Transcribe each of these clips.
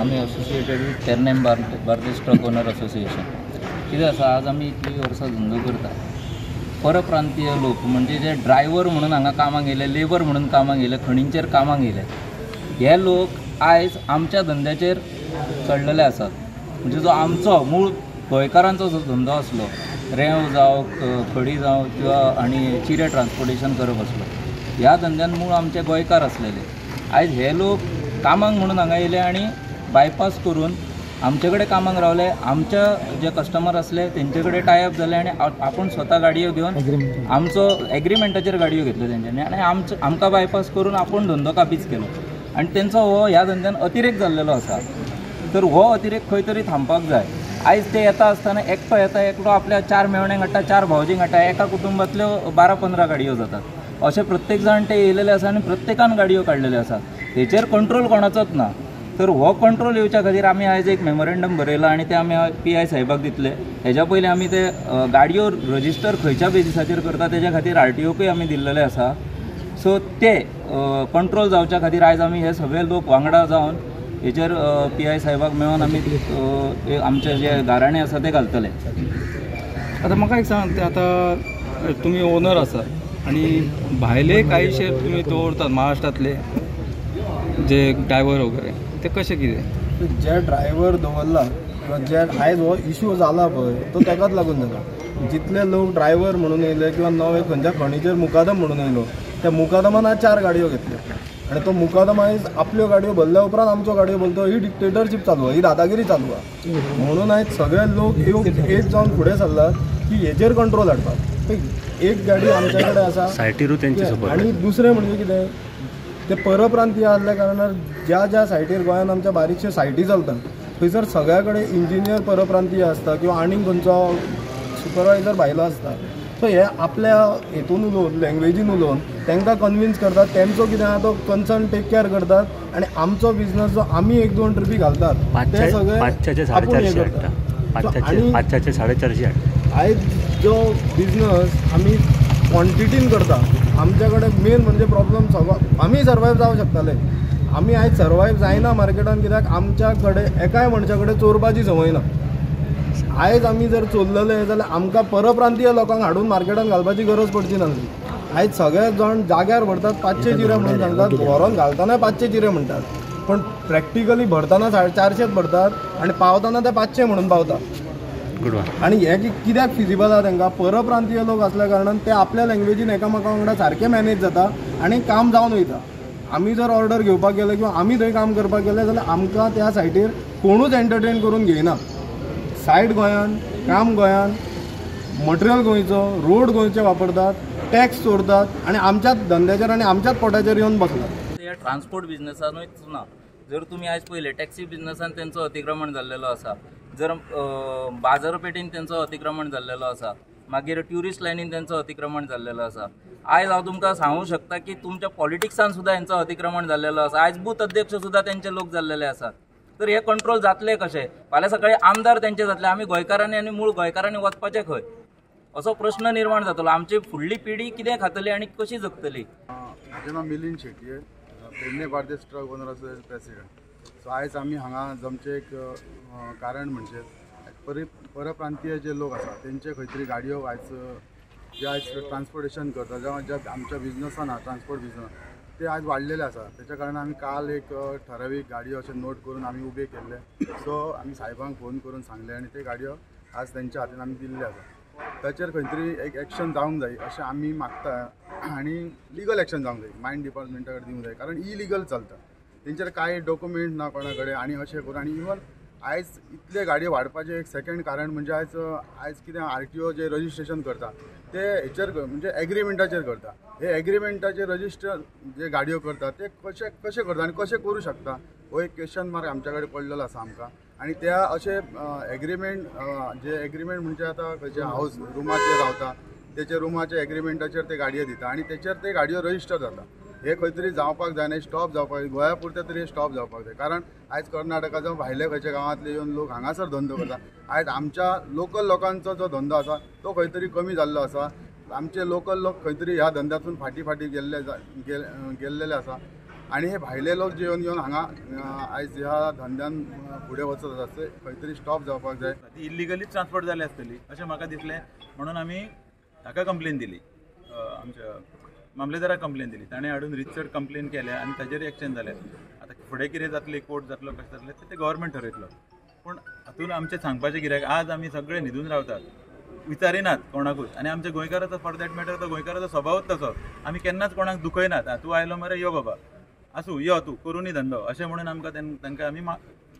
आमी associated with Pernem Bardez truck owner association. कितें आसा, आज आमी इतलीं वर्सां धंदो करता. परप्रांतीय लोक म्हणजे जे ड्रायव्हर म्हणून हांगा कामाक येयले, लेबर म्हणून कामाक येयले, खणींचेर कामाक येयले, हे लोक आयज आमच्या धंद्याचेर चडलेले आसात. म्हणजे जो आमचो मूळ गोंयकारांचो जो धंदो आसलो, रेंव जावं, खडी जावं किंवा आनी चिरे ट्रान्सपोर्टेशन करप आसलो, ह्या धंद्यान मूळ आमचे गोंयकार आसलेले. आयज हे लोक कामाक म्हणून हांगा येयले आनी बायपास करून आमचे कडेन कामाक रावले. आमच्या जे कस्टमर आसले तेंचे कडेन टायप जाले आनी आपूण स्वता गाडयो घेवन आमचो एग्रीमेंटाचेर गाडयो घेतल्यो तेंच्यांनी आनी आमकां बायपास करून आपूण धंदो काबीज केलो आनी तेंचो हो ह्या धंद्यान अतिरेक जाल्लेलो आसा. तर हो अतिरेक खंय तरी थांबपाक जाय. आयज ते येता आसतना एकटो येता, एकटो आपल्या 4 मेवण्यांक हाडटा, 4 भावजींक हाडटा, एका कुटुंबांतल्यो 12-15 गाडयो जातात. अशें प्रत्येक जाण ते येयलेले आसा आनी प्रत्येकान गाडयो काडलेल्यो आसा. हेचेर कंट्रोल कोणाचोच ना. तर हो कंट्रोल येवच्या खातीर आमी आयज एक मेमोरेंडम बरयलां आनी तें आमी PI साहेबाक दितले. हेज्या पयलीं आमी ते गाडयो रजिस्टर खंयच्या बेजिसाचेर करता तेज्या खातीर RTOकूय आमी दिल्लेले आसा. सो ते कंट्रोल जावच्या खातीर आयज आमी हे सगळे लोक वांगडा जावन हेचेर PI साहेबाक मेळोन आमी आमचे जे गाराणे आसा ते घालतले. आतां म्हाका एक सांग, आतां तुमी ओनर आसा आनी भायले कांयशे तुमी दवरतात महाराष्ट्रांतले जे ड्रायव्हर वगैरे, ते कशें कितें? जे ड्रायव्हर दवरला किंवा जे आयज हो इशू जाला पळय तो तेकाच लागून जाला. जितले लोक ड्रायव्हर म्हणून येयले किंवा नवे खंयच्या खणीचेर मुकादम म्हणून येयलो, त्या मुकादमान आज 4 गाडयो घेतल्यो आनी तो मुकादम आयज आपल्यो गाडयो भरल्या उपरांत आमच्यो गाडयो भरतो. ही डिक्टेटरशीप चालू आहा, ही दादागिरी चालू आहा. म्हणून आयज सगळे लोक एक जावन फुडें सरलात की हेचेर कंट्रोल हाडपाक. एक गाडी आमच्या कडेन आसा आनी दुसरें म्हणजे कितें, ते परप्रांतीय आसल्या कारणान ज्या ज्या सायटीर गोंयांत आमच्या बारीकश्यो सायटी चलतात थंयसर सगळ्या कडेन इंजिनियर परप्रांतीय आसता किंवा आनीक खंयचो सुपरवायजर भायलो आसता. सो हे आपल्या हेतून उलोवन, लँग्वेजीन उलोवन तांकां कन्विन्स करतात, तेंचो कितें आहा तो कन्सर्न टेक केअर करतात आनी आमचो बिजनस जो आमी 1-2 ट्रिपी घालतात ते सगळे आपूण हें करतात. आनी 500-450 आयज जो बिजनस आमी क्वॉन्टिटीन करता, आमच्या कडेन मेन म्हणजे प्रॉब्लम सगळो आमी सर्वायव जावंक शकताले. आमी आयज सर्वायव जायना मार्केटान, कित्याक आमच्या कडेन एकाय मनशा कडेन चोरपाची संवय ना. आयज आमी जर चोरलेले जाल्यार आमकां परप्रांतीय लोकांक हाडून मार्केटान घालपाची गरज पडची नासली. आयज सगळे जाण जाग्यार व्हरतात 500 चिरे म्हणून सांगतात, व्हरोन घालतना 500 चिरे म्हणटात, पण प्रॅक्टिकली भरतना 450 भरतात आनी पावतना ते 500 म्हणून पावता. आनी हें कित्याक फिजिबल आहा तांकां, परप्रांतीय लोक आसल्या कारणान ते आपल्या लँग्वेजीन एकामेका वांगडा सारकें मॅनेज जाता आनी काम जावन वयता. आमी जर ऑर्डर घेवपाक गेले किंवा आमी थंय काम करपाक गेले जाल्यार आमकां त्या सायटीर कोणूच एंटरटेन करून घेयना. सायट गोंयान, काम गोंयान, मटेरियल गोंयचो, रोड गोंयचे वापरतात, टॅक्स चोरतात आनी आमच्याच धंद्याचेर आनी आमच्याच पोटाचेर येवन बसतात. ह्या ट्रान्सपोर्ट बिजनसानूच ना, जर तुमी आयज पळयलें टॅक्सी बिजनसान तेंचो अतिक्रमण जाल्लेलो आसा, जर बाजारपेठीन तेंचो अतिक्रमण जाल्लेलो आसा, मागीर ट्युरिस्ट लायनीन तेंचो अतिक्रमण जाल्लेलो आसा. आयज हांव तुमकां सांगूंक शकता की तुमच्या पॉलिटिक्सान सुद्दां हेंचो अतिक्रमण जाल्लेलो आसा. आयज बूथ अध्यक्ष सुद्दां तेंचे लोक जाल्लेले आसात. तर हे कंट्रोल जातले कशे? फाल्यां सकाळी आमदार तेंचे जातले, आमी गोंयकारांनी आनी मूळ गोंयकारांनी वचपाचें खंय, असो प्रश्न निर्माण जातलो. आमची फुडली पिढी कितें खातली आनी कशी जगतली? म्हजें नांव Milind Shetye, Pedne Bardez truck owner association president. So आयज आमी हांगा जमचें एक कारण म्हणजे परप्रांतीय जे लोक आसा तेंचे खंय तरी गाडयो आयज जे आयज ट्रान्सपोर्टेशन करता, ज्या आमच्या बिजनसान आहा ट्रान्सपोर्ट बिजनस ते आयज वाडलेले आसा. तेच्या कारणान आमी काल एक ठरावीक गाडयो अशें नोट करून आमी उबे केल्ले. सो आमी साहेबांक फोन करून सांगले आनी ते गाडयो आज तेंच्या हातीन आमी दिल्ले आसा. ताचेर खंय तरी एक एक्शन जावंक जाय अशें आमी मागता आनी लिगल एक्शन जावंक जाय, मायन डिपार्टमेंटा कडेन दिवंक जाय, कारण इलिगल चलता, तेंचेर कांय डॉक्युमेंट ना कोणा कडेन आनी अशें करून. आनी इवन आयज इतले गाडयो वाडपाचें एक सेकंड कारण म्हणजे आयज कितें RTO जे रजिस्ट्रेशन करता ते हेचेर म्हणजे एग्रीमेंटाचेर करता. हे एग्रीमेंटाचेर रजिस्टर जे गाडयो करता ते कशे कशे करता आनी कशे करूं शकता हो एक क्वेश्चन मार्क आमच्या कडेन पडलेलो आसा आमकां. आनी त्या अशे एग्रीमेंट जे एग्रीमेंट म्हणजे आतां खंयचे हावस रुमाचेर रावता तेचे रुमाचे एग्रीमेंटाचेर ते गाडयो दिता आनी तेचेर ते गाडयो रजिस्टर जाता. हे खंय तरी जावपाक जायना, स्टॉप जावपाक जाय, गोंया पुरतें तरी स्टॉप जावपाक जाय. कारण आयज कर्नाटका जावं भायले खंयच्या गांवांतले येवन लोक हांगासर धंदो करता. आयज आमच्या लोकल लोकांचो जो धंदो आसा तो खंय तरी कमी जाल्लो आसा. आमचे लोकल लोक खंय तरी ह्या धंद्यातून फाटीं फाटीं गेल्लेले आसा. आनी हे भायले लोक जे येवन येवन हांगा आयज ह्या धंद्यान फुडें वचत आसा ते खंय तरी स्टॉप जावपाक जाय. ती इल्लिगली ट्रान्सपोर्ट जाली आसतली अशें म्हाका दिसलें, म्हणून आमी हाका कंप्लेन दिली, आमच्या मामलेदाराक कंप्लेन दिली. ताणें हाडून रितसर कंप्लेन केल्या आनी ताजेर एक्शन जालें. आतां फुडें कितें जातलें, कोर्ट जातलो, कशें जातलें तें गव्हर्मेंट ठरयतलो. पूण हातून आमचें सांगपाचें कित्याक, आज आमी सगळे न्हिदून रावतात, विचारिनात कोणाकूच. आनी आमच्या गोंयकाराचो फॉर that matter तो गोंयकाराचो स्वभावूच तसो, आमी केन्नाच कोणाक दुखयनात. तूं आयलो मरे, यो बाबा, आसूं, यो तूं करुनी धंदो, अशें म्हणून आमकां तांकां आमी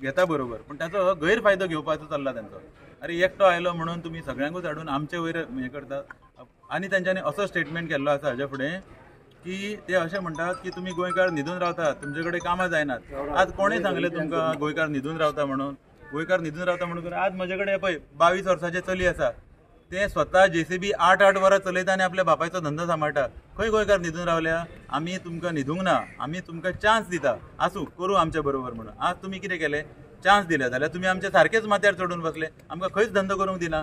घेता बरोबर. पूण ताचो गैरफायदो घेवपाचो चल्ला तांचो. अरे एकटो आयलो म्हणून तुमी सगळ्यांकूच हाडून आमचे वयर हें करतात. आनी तांच्यांनी असो स्टेटमेंट केल्लो आसा हाज्या फुडें की ते अशें म्हणटात की तुमी गोंयकार न्हिदून रावतात, तुमचे कडेन कामां जायनात. आज कोणें सांगलें तुमकां गोंयकार न्हिदून रावता म्हणून? गोंयकार न्हिदून रावता म्हणून आज म्हजे कडेन पळय 22 वर्साचें चली आसा, ते स्वता JCB 8-8 वरां चलयता आनी आपल्या बापायचो धंदो सांबाळटा. खंय गोंयकार न्हिदून रावल्या? आमी तुमकां न्हिदूंक ना, आमी तुमकां चान्स दिता, आसूं करूं आमच्या बरोबर म्हणून. आज तुमी कितें केलें, चान्स दिले जाल्यार तुमी आमच्या सारकेच माथ्यार चडून बसले, आमकां खंयच धंदो करूंक दिना.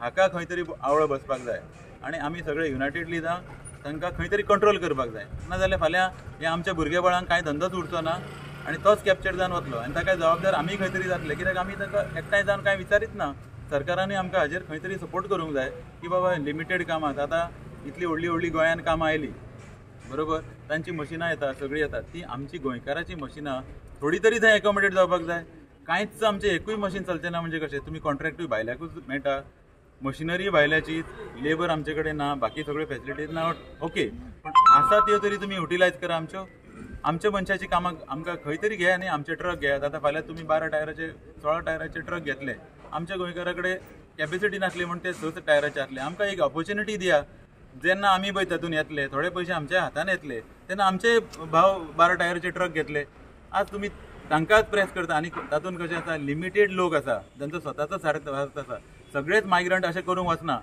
हाका खंय तरी आवळो बसपाक जाय आनी आमी सगळे युनायटेडली जावन तांकां खंय तरी कंट्रोल करपाक जाय. ना जाल्यार फाल्यां हे आमच्या भुरगे बाळांक कांय धंदोच उरचो ना आनी तोच कॅप्चर जावन वतलो आनी ताका जबाबदार आमी खंय तरी जातले, कित्याक आमी ताका एकठांय जावन कांय विचारीत ना. सरकारानूय आमकां हाजेर खंय तरी सपोर्ट करूंक जाय की बाबा लिमिटेड कामां, आतां इतली व्हडली व्हडली गोंयान कामां आयलीं बरोबर, तांची मशिनां येता, सगळीं येतात, ती आमची गोंयकाराची मशिनां थोडी तरी थंय एकोमोडेट जावपाक जाय. कांयच आमचें एकूय मशीन चलचें ना म्हणजे कशें? तुमी कॉन्ट्रॅक्टूय भायल्याकूच मेळटा, मशिनरी भायल्याची, लेबर आमचे कडेन ना, बाकी सगळ्यो फॅसिलिटीज ना, ओके, पण आसा त्यो तरी तुमी युटिलायज करा. आमच्यो आमच्या मनशाची कामां आमकां खंय तरी घेया आनी आमचे ट्रक घेयात. आतां फाल्यां तुमी 12 टायराचे 16 टायराचे ट्रक घेतले, आमच्या गोंयकारा कडेन कॅपेसिटी नासली म्हूण ते 6 टायराचे आसले. आमकां एक ऑपॉर्च्युनिटी दिया, जेन्ना आमी पळय तातूंत येतले, थोडे पयशे आमच्या हातान येतले, तेन्ना आमचे भाव 12 टायराचे ट्रक घेतले. आज तुमी तांकांच प्रेस करता. आनी तातूंत कशें आसा, लिमिटेड लोक आसा जांचो स्वताचो सारको आसा, सगळेच मायग्रंट अशें करूंक वचना.